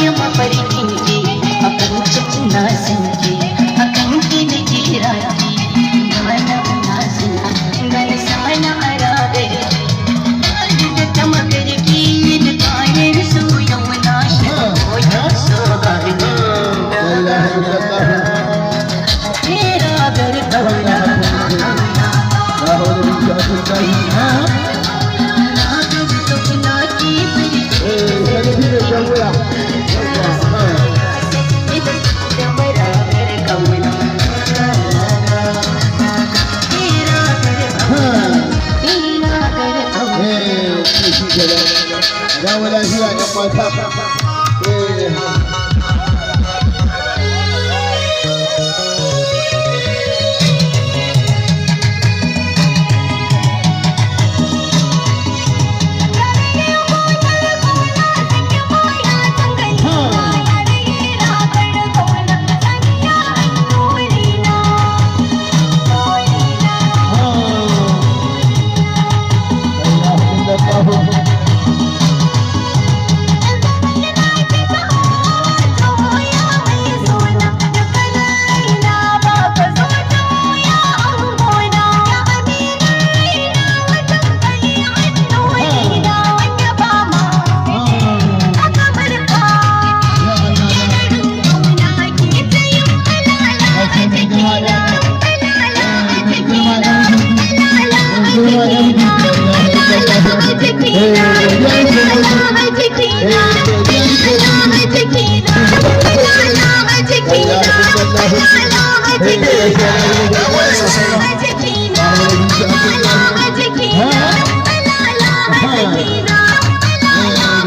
yi mafarkin ki, a kwance ina san ki, a kan ki na kira ki. Na na san ki, gani sana a ragar ki. Da ta mafarki da kayan su yau na shiga koyon so gani. La ilaha illallah. Ragar kauna. La hawla wala quwwata illa billah. Ragar kauna ki birki. Eh, sai da shan wuya. Yawwa. Da maragar kauna. Ha. Ragar kauna. Eh, shi kenan. Dawo lafiya, 'yan mata. Eh. Ha. La ilaha illallah. Ha. Ya Allah. Ake mai girma da mai girma da mai girma da. La ilaha illallah. Eh, godiya nake. Eh, godiya nake. La ilaha illallah. Eh, Ha. Ha. Eh,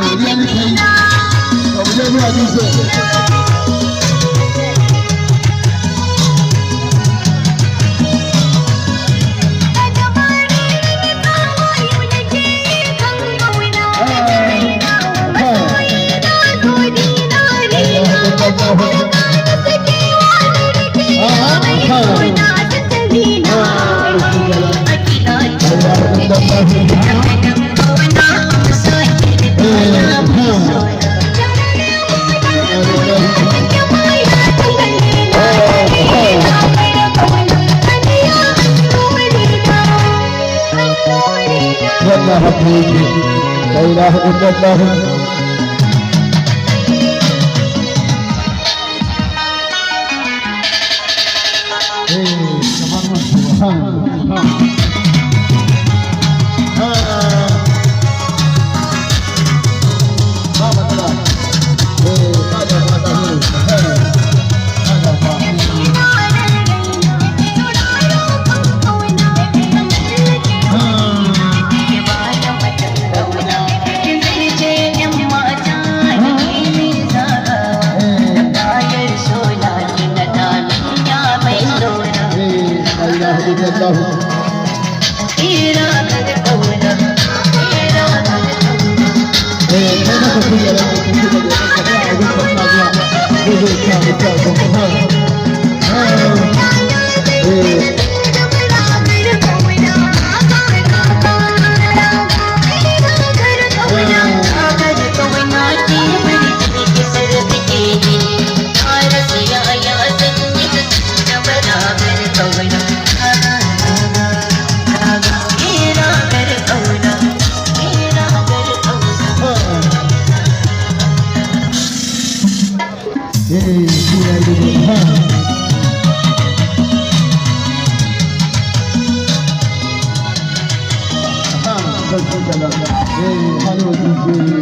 godiya nake yi. Mu je zuwa dutse. Ha. La ilaha illallah. Ha. Ha. Ha. La ilaha illallah. Eh, ha. Ha. Ha. Wannan haka yake. La ilaha illallah. Eh, kamar mutu. Ha. Ha. Ha. Ba matsala. Eh, ba da ba da. Ha. Ba da ba. Ha. Eh, la ilaha illallah. Eh, kai maka kujera da kuke da gobe ka tsaya a gurin ka zuwa. Zai zo ya sa mutu a gurin. Ha. Ha. Eh. Ha. Eh, shi ya yi daidai. Ha. Ha. Zan ci kenan. Eh, Halima DJ.